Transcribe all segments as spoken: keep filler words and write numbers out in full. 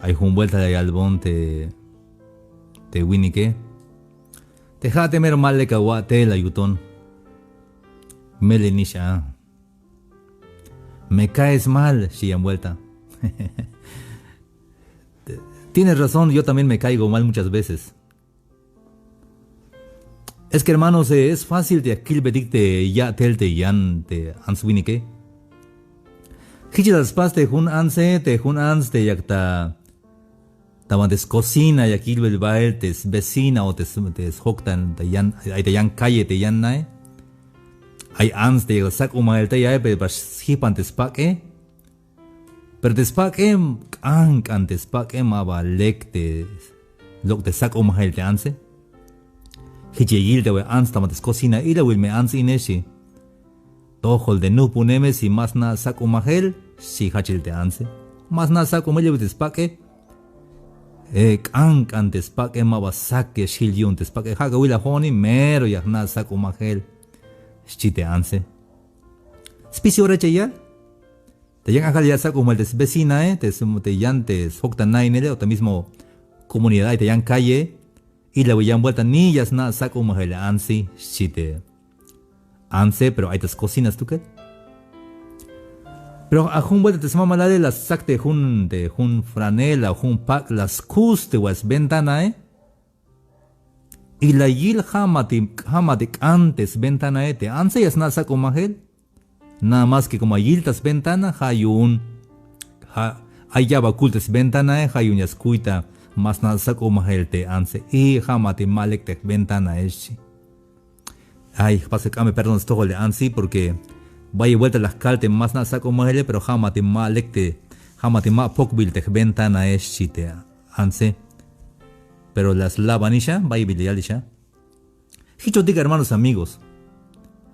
Ay jun buelta la yalbon te te winike, te ja' te mero ma lek awa'tel la yuton. Melel nix a. Me caes mal, xchi yan buelta. Tienes razón, yo también me caigo mal muchas veces. Es que hermanos, eh, es fácil te ya kilbetik te ya'tel te yan te ants winike. Jich la spas te jun antse, te jun ants te yak ta ta banti scocina, ya kilbel bael te svecina o te s- te sjoktan te yan, ay te yan calle te yan nae. Ay ants te yak ta sak'un majel te yae, pero ba sjipan te spak'e. Pero te spak'e, k'an k'an te spak'e, ma ba lek te lok' te sak'un majel te antse. Jich ya yil te awe ants ta banti scocina, ilawil me ants ine, xchi. Tojol te nujpuneme, si ma sna' sak'un majel, xchi jachel te antse. Ma sna' sak'un majel, ilawil te spak'e. E, k'an k'an te spak'e, ma ba sak ya xjil yu'un te spak'e. Ja' kawil ajo'oni, mero ya jna' sak'un majel, xchi te antse. Spisil ora ya yal te yan k'ajk'al ya sak'un majel te svecinae, te s- te yan te sjoktan nainele o te mismo comunidad ay te yan calle. Ilawil yan buelta, ni ya sna' sak'un majel antsi, xchi te antse, pero ay ta scocina stukel. Pero a jun buelta te smamalale la ssak te jun te jun franela o jun pak', la skus te wa sventanae. Y la yil ja' ma te ja' ma te k'an te sventanae, te antse ya sna' sak'un majel. Nada más que como ya yil ta sventana, ja' yu'un ja' ay ya ba kul te sventanae, ja' yu'un ya skuy ta ma sna' sak'un majel te antse. Y ja' ma te ma lek te jventanae, xchi. Ay, jpas que k'ambe perdón stojol te antsi, porque bayel buelta la jkal te ma sna' sak'un majele, pero ja' ma te ma lek te ja' ma te ma pokbil te jventanae, xchi te antse. Pero la slabanix a, bayel bi la yalix a. Jichotik hermanos, amigos,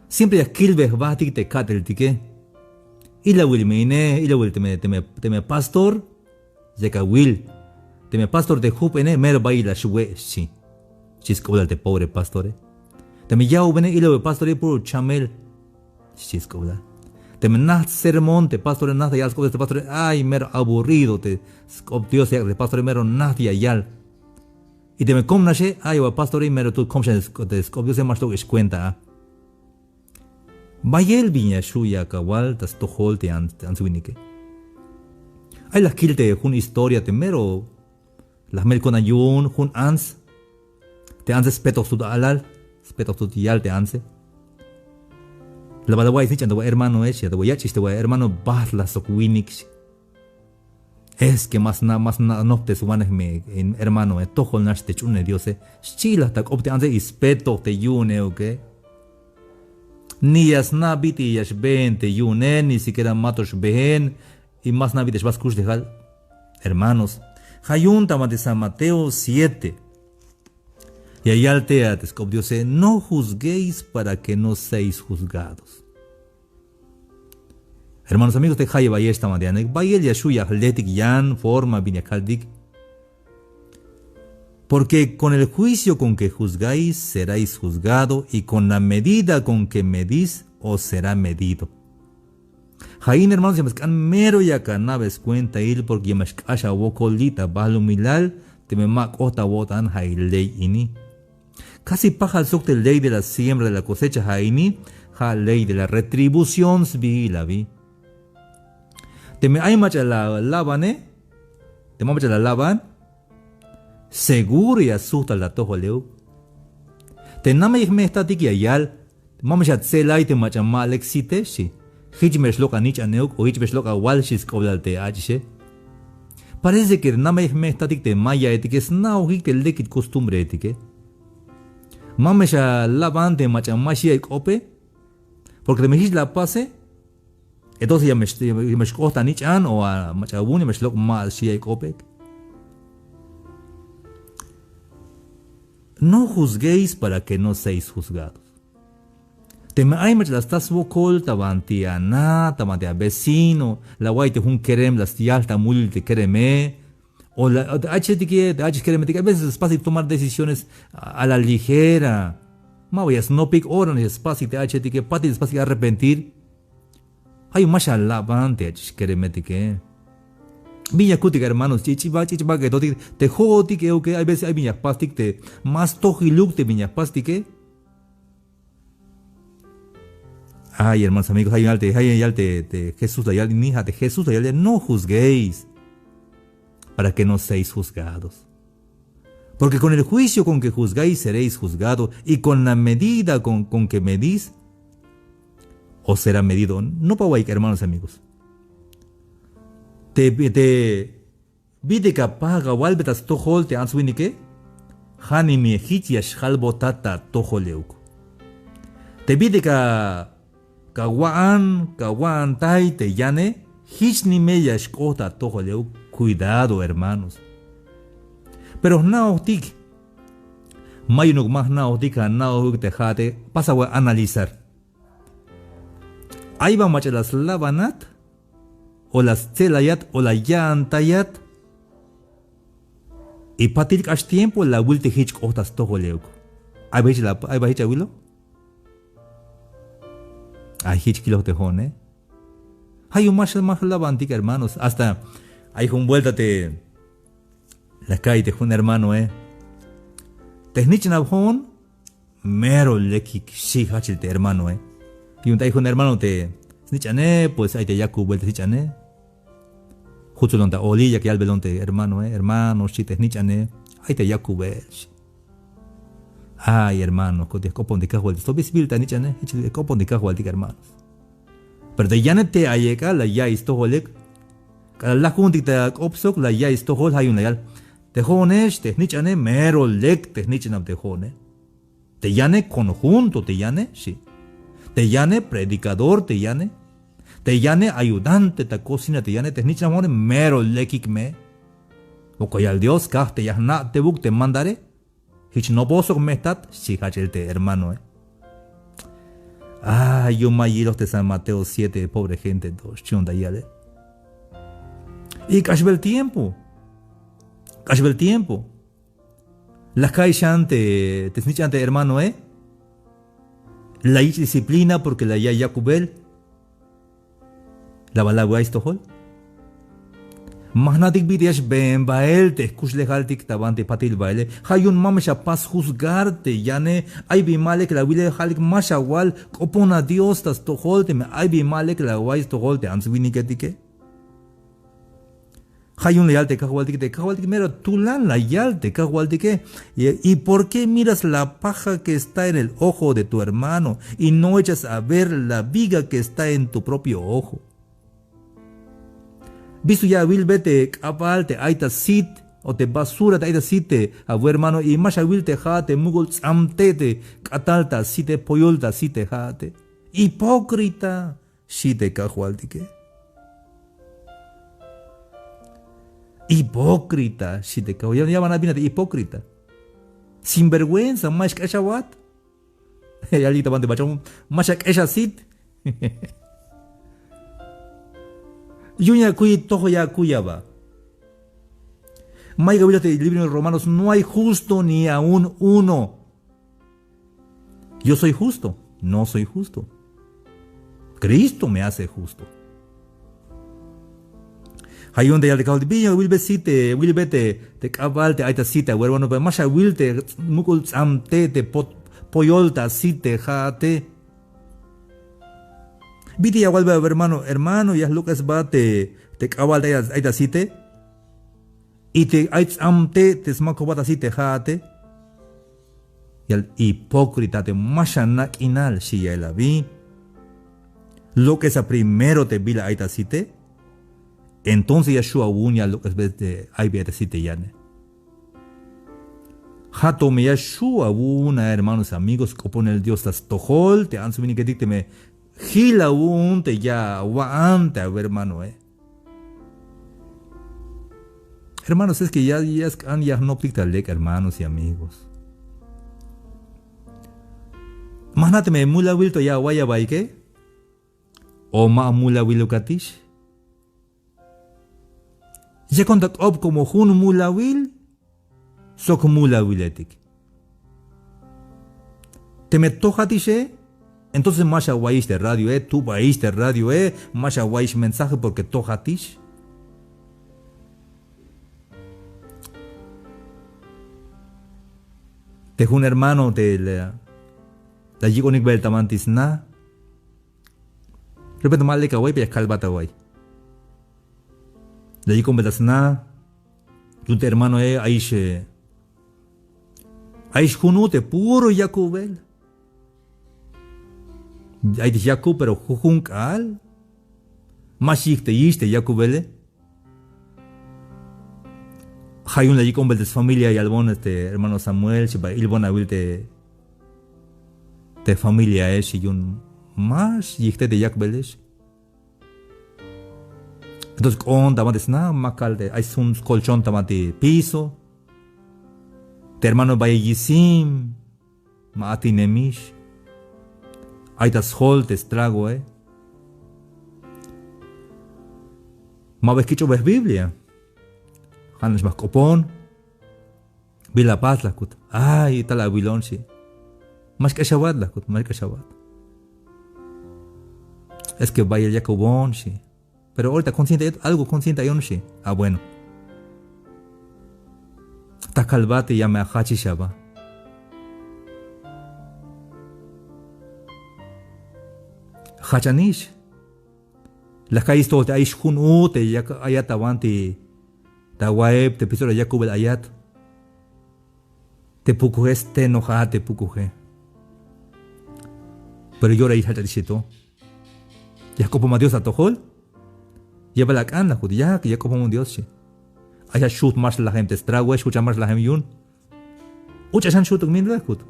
siempre ya kilbe jbatik te ka'teltike. Ilawil me ine, ilawil teme teme teme pastor, yak awil. Teme pastor te jup'ene, mero bayel la xwe', xchi. Xchi sk'oblal te pobre pastore. Teme ya'ubene, ilawil pastore, puro chamel, xchi sk'oblal. Teme najt sermón te pastore, najt ya yal sk'oblal te pastore, ay, mero aburrido te sk'op Dios yak' te pastore, mero najt ya yal. Y teme kom naxe, ay, wa pastore, mero tut kom xan te sk'op Diose, ma xlok'ex cuenta a. Bayel bin ya xju' ya kawal ta stojol te ants winike. Ay la jkil te jun historia te mero la jmel ko'tan yu'un jun ants. Te antse spetoj stut a'lal, spetoj stut yal te antse. La bal awa'iy snich'an te wa hermanoe, xchi, ya te wa yach'ix te wa hermano, bajt la sok winik, xchi. Es que ma sna' ma sna' nojp te swanej me hermanoe, tojol nax te sch'uhunel Diose. Xchi la ta k'op te antse y spetoj te yu'un euke. Ni ya sna' bit'il ya xbeen te yu'une, ni siquiera ma to xbeen. Y ma sna' bit'il ya xba skuxlejal. Hermanos, ja' yu'un ta banti San Mateo siete ya yal te a te sk'op Diose: No juzguéis para que no seáis juzgados. Hermanos, amigos, te jayeb ayex ta banti anek, bayel ya xju' ya jletik yan forma bin ya kaltik. Porque con el juicio con que juzgáis, seráis juzgado, y con la medida con que medís, os será medido. Ja' in, hermanos, ya me sk'an mero yak ana'be skuentail, porque ya me xk'ax awokol li' ta balumilal teme ma k'ot awo'tan ja' i ley ini. Casi pajal sok te ley de la siembra, de la cosecha, ja' ini ja' ley de la retribución sbiil abi. Teme ay mach'a la labane, teme ay mach'a la laban, seguro ya sujt tal ta atojol euk. Te namey jme'jtatik ya yal: Ma me xatse'lay te mach'a ma lek site, xchi. Jich me xlok' anich'an euk o jich me xlok' awal, xchi sk'oblal te ach'ixe. Parece que namey jme'jtatik te ma ya'iyetike sna'ojik te lekil costumbreetike. Ma me xalaban te mach'a ma xi' ay k'ope, porque teme jich la apase, entonces ya me xk'ot anich'an o a mach'a awu'un ya me xlok' ma xi' ay k'ope. No juzguéis para que no seáis juzgados. Teme ay mach'a la sta swokol ta banti ana, ta banti avecino, la awa'iy te jun kerem la yal ta mulil te kereme, o la te ach'ixetike, te ach'ix keremetike, a veces la spasik tomar decisiones a la ligera. Ma ba ya snopik, ora nax ya spasik te ach'ixetike, patil la spasik arrepentir. Ja' yu'un ma xalaban te ach'ix keremetike. Bin ya kutik hermanos, ch'ich'bak, ch'ich'bak etotik te jo'otik euke, hay veces ay bin ya jpastik te ma stojiluk te bin ya jpastike. Ay hermanos, amigos, ay yal te, ay yal te, te Jesús la yal ini, ja' te Jesús la yal, no juzguéis para que no seáis juzgados. Porque con el juicio con que juzgáis seréis juzgado, y con la medida con, con que medís os será medido. Nopa wa'iyik hermanos, amigos. Te, te bit'il ka pajak awalbe ta stojol te ants winike, ja' nime jich ya xjalbotat ta atojol euk. Te bit'il ka, ka wa'an, ka wa'antay te yane, jich nime ya xk'ot ta atojol euk. Cuidado hermanos. Pero jna'ojtik, ma yu'unuk ma jna'ojtik, ja' na'oj euk te ja'ate, pasa a analizar. Ay ba mach'a la slabanat, o la stse'layat, o la ya'antayat, y patil k'ax tiempo la awil te jich k'ot ta stojol euk. Ay ba jich la, ay ba jich awilo. Ay jich kiloj te jo'one. Ja' yu'un ma, ma jlabantik hermanos. Hasta ay jun vuelta te la ka'iy te jun hermanoe, te jnich'nab jo'on mero lekik, xchi jajchel te hermanoe. Yu'un te ay jun hermano te snich'ane, pues ay te yakubel te snich'ane. Jutsulon ta oli yak yalbelon te hermanoe, hermano, xchi, te jnich'ane ay te yakubel, xchi. Ay hermano, ko'ot ya jk'opon te Kajwaltik, stojol bi sbiil ta jnich'ane, jich ya jk'opon te Kajwaltik hermanos. Pero te yane te ayek'a la ya'iy stojol ek. K'alal lajuntik ta k'op sok la ya'iy stojol, ja' yu'un la yal. Te jo'one, xchi, te jnich'ane mero lek te jnich'nab te jo'one. Te yane conjunto te yane, xchi. Te yane predicador te yane. Te yane ayudante ta cocina te yane, te jnich'nab jo'one mero lekik me. Wokol yal Dios, kaj te ya jna' tebuk te mandare. Jich nopo sok me jtat, xchi jajchel te hermanoe. Ay, yu'un ma yiloj te San Mateo siete, pobre gente to, xchi yu'un ta yale. Y k'axbel tiempo. K'axbel tiempo. La ka'iy xan te, te snich'an te hermanoe. La yich' disciplina porque la ya'iy yakubel. La bal la awa'iy stojol. Ma jna'tik bit'il ya xbeen bael te jkuxlejaltik ta banti patil baele. Ja' yu'un ma me xapas juzgar te yane. Ay bin ma lek la awile, ja' lek ma xawal, k'opona Dios ta stojol teme ay bin ma lek la awa'iy stojol te ants winiketike. Ja' yu'un la yal te Kajwaltik, te Kajwaltik mero tulan la yal te Kajwaltike. Y, ¿y por qué miras la paja que está en el ojo de tu hermano y no echas a ver la viga que está en tu propio ojo? ¿Bistuk ya awilbe te k'abal te ay ta sit, o te basura te ay ta sit te awermano, y ma xawil te ja'at te muk'ul ts'amte' te k'atal ta site, poyol ta site ja'ate? Hipócrita, xi te Kajwaltike. Hipócrita, xi te Kajwaltike. Ya, ya van a bin a te hipócrita. Sinvergüenza, ma xk'ex awat. Ya li' ta banti bach'om, ma xak'ex asit. Yu'un ya akuy, toj ya akuy aba. Mayuk awiloj te libro de Romanos, no hay justo ni aún uno. Yo soy justo, no soy justo. Cristo me hace justo. Ja' yu'un te yal te Kajwaltik, bin ya awilbe sit, awilbe te, te k'abal te ay ta sit awermano, pero ma xawil te muk'ul ts'amte' te pot-, poyol ta sit te ja'ate. Bit'il ya awalbe awermano, hermano, ya jlok'esbat te, te k'abal te ay, ay ta site. Y te ay ts'amte' te smakojbat ta site ja'ate. Yal hipócrita, te ma xana' k'inal, xi yael abi. Lok'esa primero te bila ay ta site. Entonces ya xju' awu'un ya lok'esbe te ay bi ay ta site yane. Ja' to me ya xju' awu'un a hermanos, amigos, k'oponel Dios ta stojol te ants winiketik teme jil awu'un te ya awa'an te awermanoe. Hermanos, es que ya, ya sk'an ya jnoptik ta lek', hermanos y amigos. Ma jna' teme mulawil to ya awa'iy abaike, o ma mulawilukatix. Yakon ta k'op como jun mulawil sok mulawiletik. Teme tojatixe, entonces ma xawa'iyix te radioe, tuba'ix te radioe, ma xawa'iyix mensaje porque tojatix. Te jun hermano te la, la yik'onik bel ta banti sna. Repente ma lek awa'iy, pero ya kalbat awa'iy. La yik'on bel ta sna. Yu'un te hermanoe ayix, eh, ayix jun u te puro yakubel. Ay te yakub, pero jujun k'aal. Ma xyijteyix te yakubele. Ja' yu'un la yik'on bel te sfamilia, yalbon este hermano Samuel, xi ba ilbon awil te, te familiae, xi yu'un ma xyijtey te yakbelex. Entonces k'oon ta banti sna, ma kal te ay jun scolchón ta banti piso. Te hermano bayel yisim, ma atinemix. Ay ta sjol te stragoe. Ma ba kich'obej Biblia. Ja' nax ba jk'opon. Bila apat, la jkut. Ay, tal awilon, xi. Ma xk'ax awat, la jkut, ma xk'ax awat. Es que bayel yakubon, xi. Pero ahorita consciente, algo consciente ayon, xi. Ah, bueno. Ta kalbat ya me ajachix aba. Jachanix. La ka'y stojol te ayix jun u te yak ayat ta banti, ta wa'eb, te piso la yakubel ayat. Te pukuje, stenojat te pukuje. Pero yora yich' jach'at ixi to. Ya jk'opoma Dios atojol. Ya bal ak'an, la jkut, ya, ya jk'opoma Dios, xi. Ay xan xujt max lajem te stragoe, xjuchan max lajem yu'un. Uch'a xan xutuk min, la jkut.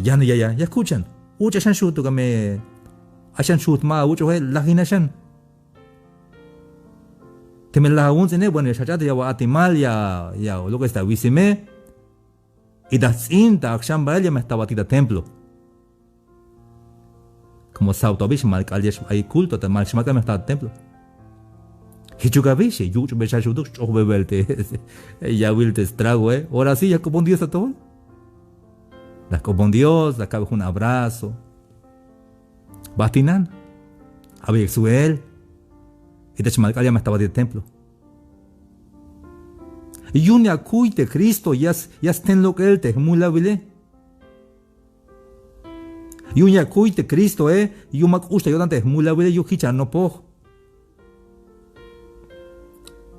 Yan, ya, ya, ya kuchan. Uch'a xan xutuk, ame, ay xan xujt ma awuch'oje, lajina xan. Teme laj awu'un ts'ine, bueno, ya xjach'at, ya awa'at timal, ya, ya, lo que está awisime. Y ta jts'in ta akxan bael ya me jtabatik ta templo. Como sábado abi, xmal k'al ya ay culto, ta mal xmal k'al me jta templo. Jichuk abi, xi, yuch'be xal xutuk, xch'ojbe bel te, ya awil te stragoe. Ahora sí, ya jk'opon Dios atojol. La jk'opon Dios, la ka'be jun abrazo. Ba atinan. Abi ek suel. Y ta xmal k'al ya me jtabatik ta templo. Yu'un ya akuy te Cristo, ya s-, ya sten lok'el te jmulawile. Yu'un ya akuy te Cristoe, yu'un ma k'ux ta yo'tan te jmulawile, yu'un jich anopoj.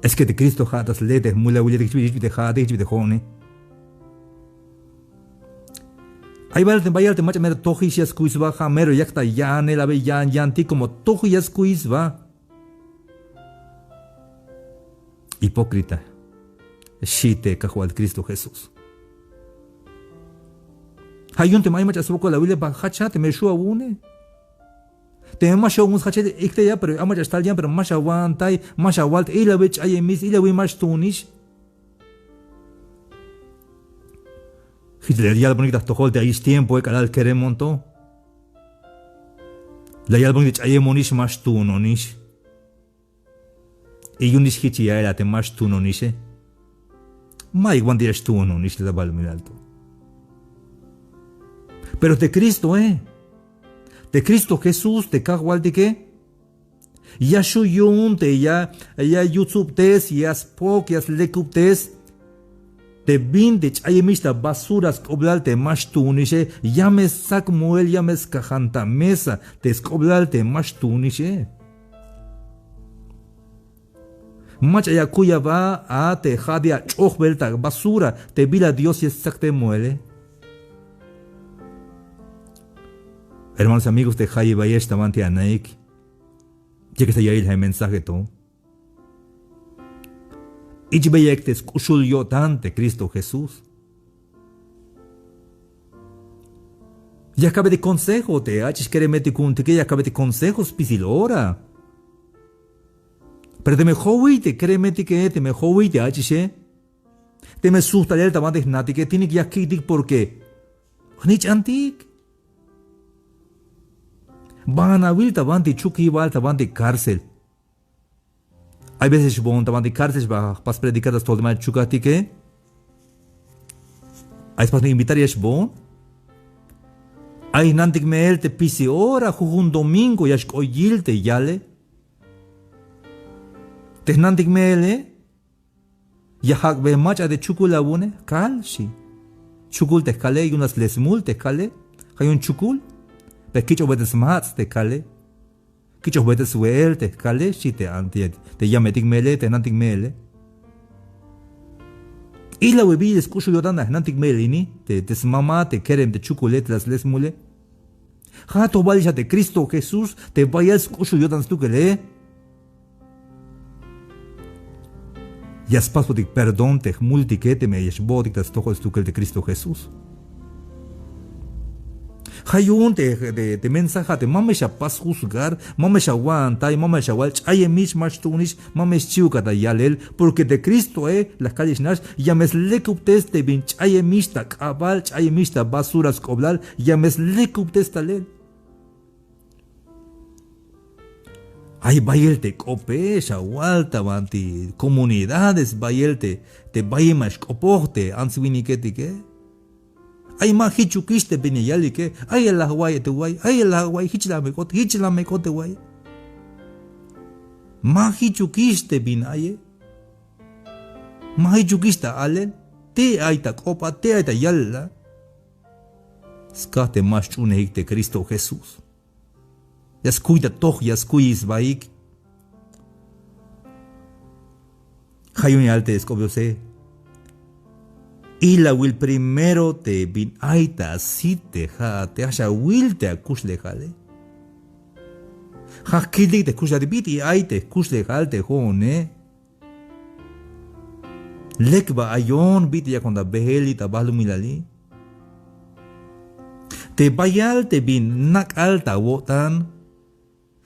Es que te Cristo ja' ta sle te jmulawile, jich bi, jich bi te ja'ate, jich bi te jo'one. Ay bayal te, bayal te mach'a mero tojix ya skuy sba, ja' mero yak ta ya'anel, a ver, ya'an, ya'antik, como tojix ya skuy sba. Hipócrita, xi te Kajwal Cristo Jesús. Ja' yu'un teme ay mach'a swokol awile, ba jacha, teme xju' awu'une. Teme ma xju' awu'un sjachel, ik'te ya, pero ay mach'a xtal yan, pero ma xawa'antay, ma xawalt, ilawil ch'ayemix, ilawil ma xtuunix. Jich la yalbonik ta jtojol te ayix tiempoe k'alal keremon to. La yalbonik te ch'ayemonix ma xtuunonix. Y yu'unix jich ya'el a te ma xtuunonixe. Mayuk banti ya xtuunonix ta balumilal to. Pero te Cristoe, te Cristo Jesús, te Kajwaltike, ya xju' yu'un te ya, ya yutsubtes, ya spok, ya slekubtes te bin te ch'ayemix ta basura sk'oblal te ma xtuunixe. Ya me stsak moel, ya me skajan ta mesa te sk'oblal te ma xtuunixe. Mach'a ya akuy aba a te ja' te ach'ojbel ta basura te bila Dios ya stsak te moele. Hermanos, amigos, te jayeb ayex ta banti anaik. Yakix ta ya'iyel ja' mensaje to. Ich'beya ek te sk'uxul yo'tan te Cristo Jesús. Ya jka'betik consejo te ach'ix keremetik ku'untike, ya jka'betik consejo spisil ora. Pero teme jowiy te keremetike, teme jowiy te ach'ixe, teme sujt talel ta banti jnatike, tiene que ya ki'tik porque jnich'antik. Ban awil ta banti chukibal, ta banti cárcel. Ay veces xboon ta banti cárcel, xba jpas predicar ta stojol te ma chukatike. Ay spas invitar ya xboon. Ay jnantik me'el te pisil ora, jujun domingo ya xk'ot yil te yale. Te jnantik me'ele, ya jak'be mach'a te chukul awu'une, kal, xi. Chukul te jkale, yu'un la sle smul te jkale. Ja' yu'un chukul. Pero kich'ojbe te smats' te jkale. Kich'ojbe te swe'el te jkale, xchi te an-, te, te yametik me'ele, te jnantik me'ele. Ila wibil sk'uxul yo'tan te jnantik me'el ini, te, te smama, te kerem, te chukule, te la sle smule. Ja' to bal ix a te Cristo Jesús, te bayal sk'uxul yo'tan stukele. Ya spasbotik perdón te jmultike teme ya xbootik ta stojol stukel te Cristo Jesús. Ja' yu'un te, te, te mensaje te ma me xapas juzgar, ma me xawa'antay, ma me xawal ch'ayemix, ma xtuunix, ma me xchiuk a ta yalel, porque te Cristoe, la kalixnax, ya me slekubtes te bin ch'ayemix ta k'abal, ch'ayemix ta basura sk'oblal, ya me slekubtes talel. Ay bayel te k'ope, xawal ta banti comunidades, bayel te, te bayel ma xk'opoj te ants winiketike. Ay ma jichukix te bin ya yalike, ay la jwa'iy te wa'iy, ay la jwa'iy, jich la me k'ot, jich la me k'ot te wa'iy. Ma jichukix te bin aye. Ma jichukix ta alel, te ay ta k'op a, te ay ta yalel a. Skaj te ma xch'uunejik te Cristo Jesús. Ya skuy ta toj, ya skuy sbaik. Ja' yu'un ya yal te sk'op Diose. Ilawil primero te bin ay ta sit te ja'ate, ja' xawil te akuxlejale. Ja' jkiltik te jkuxlejal, bit'il ay te jkuxlejal te jo'one. Lek ba ayon bit'il yakon ta beel li' ta balumilali. Te bayal te bin nak'al ta awo'tan.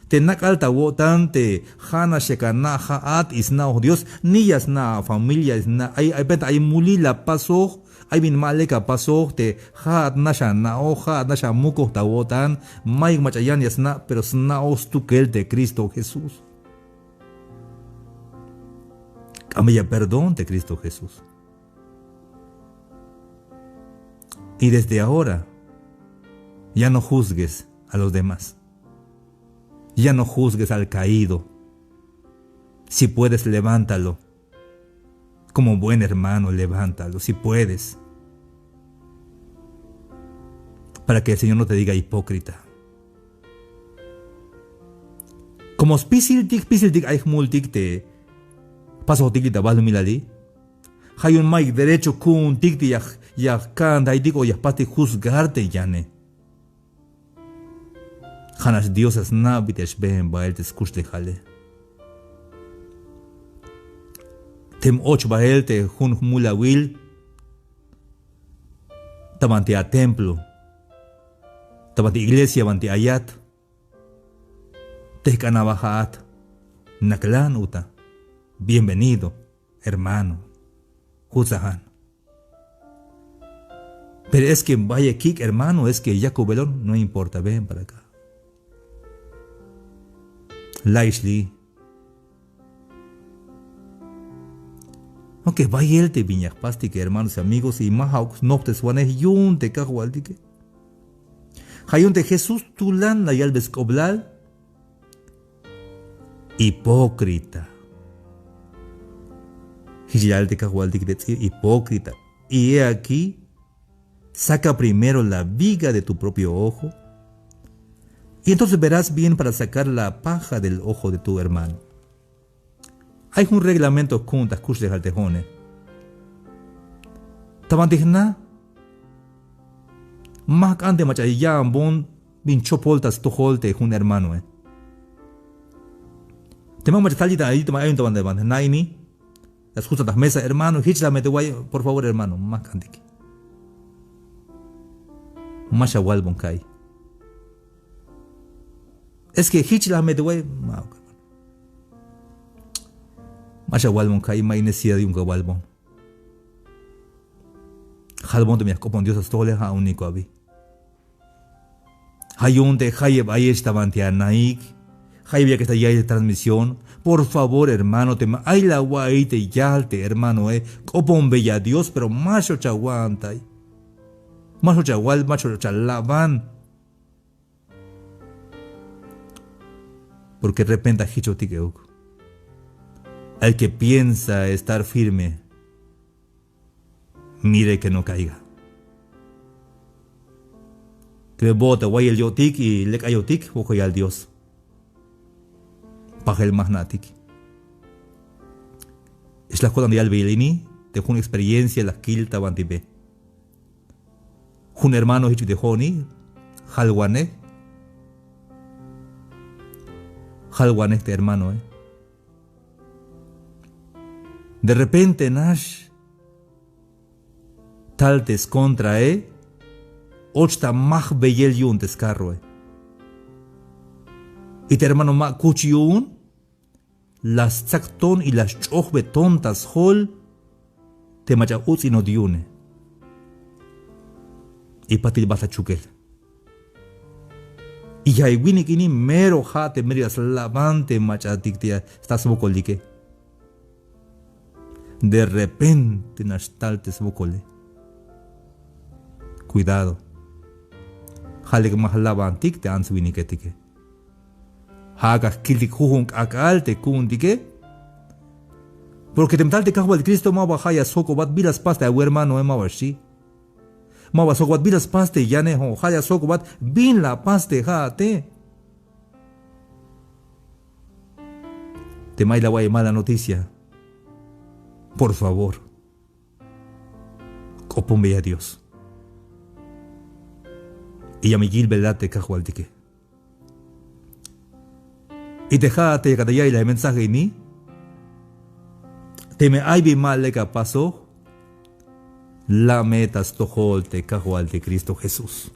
Te nak'al ta awo'tan te ja'nax yak ana' ja'at y sna'oj Dios, ni ya sna' afamilia, sna' ay, ay, ay mulil la pasoj, ay bin ma lek apasoj, te ja'at nax ana'oj, ja'at nax amukoj ta awo'tan, mayuk mach'a yan ya sna', pero sna'oj stukel te Cristo Jesús. K'ambeya perdón te Cristo Jesús. Y desde ahora, ya no juzgues a los demás. Ya no juzgues al caído. Si puedes, levántalo. Como buen hermano, levántalo, si puedes. Para que el Señor no te diga hipócrita. Como spisiltik, spisiltik ay jmultik te pasojtik li' ta balumilali. Ja' yu'un mayuk derecho ku'untik te ya, ya jka'antaytik o ya jpastik juzgar te yane. Ja'nax Dios a sna' bit'il ya xbeen bael te skuxlejale. Teme och bael te jun jmulawil ta banti atemplo, ta banti iglesia, banti ayat, te jk'an aba ja'at, naklan uta, bienvenido, hermano, jutsajan. Pero es que bayel kik' hermano, es que yakubelon, no importa, ven para acá. La'ix li'. Aunque bayel te bin ya jpastik hermanos y amigos y ma ja'uk snop te swanej yu'un te Kajwaltike. Ja' yu'un te Jesús tulan la yalbe sk'oblal. Hipócrita. Jich la yal te Kajwaltik te ts'i, hipócrita. Y he aquí, saca primero la viga de tu propio ojo, y entonces verás bien para sacar la paja del ojo de tu hermano. Ay jun reglamento ku'un ta jkuxlejal te jo'one. Ta banti jna, ma jk'an te mach'a ya'anbon bin chopol ta stojol te jun hermanoe. Te ma mach'a tal yitan, yitan, ay ta banti jna ini. La sjuts'an ta jmesa, hermano, jich la me te wa'iy, por favor, hermano, ma jk'antik. Ma xawalbon ka'iy. Es que jich la me te wa'iy, ma, ok, hermano. Ma xawalbon ka'iy, ma ay necesidad yu'un kawalbon. Jalbon teme ya jk'opon Dios ta stojole, ja' unik abi. Ja' yu'un te jayeb ayex ta banti anaik, jayeb yakex ta ya'iyel transmisión, por favor, hermano, teme ay la awa'iy te yal te hermanoe, k'oponbeya Dios, pero ma xjoch awa'antay. Ma xjoch awal, ma xjoch alaban. Porque de repente ajichotik euk. El que piensa estar firme, mire que no caiga. Te bo te wayel yo'tik y lek ayotik, wokol yal Dios. Pajel ma jna'tik. Ix la ko'tan yalbeyel ini te jun experiencia la kil ta banti be. Jun hermano jich te jo'oni, jalwanej. Jalwanej te hermanoe. De repente nax tal te skontrae, och ta majbeyel yu'un te skarroe. Y te hermano ma kuch yu'un, la stsakton y la sch'ojbeton ta sjol te mach'a uts'inot yu'une. Y patil bajt la chukel. Y ja' e winik ini mero ja' te mero ya slaban te mach'atik te ya sta swokoltike. De repente nax tal te swokole. Cuidado. Ja' lek ma jlabantik te ants winiketike. Ja' ak'a jkiltik jujun k'ak'al te ku'untike. Porque teme tal te Kajwal Cristo, maba ja' ya sjokobat bin la spas te awermanoe, maba xchi. Maba sjokobat bin la spas te yanejo, ja' ya sjokobat bin la pas te ja'ate. Teme ay la awa'iy mala noticia, por favor, k'oponbeya Dios. Y ya me yilbela te Kajwaltike. Y te ja'at te yakat ta ya'iy la mensaje ini, teme ay bin ma lek apasoj, la' me ta stojol te Kajwaltik Cristo Jesús.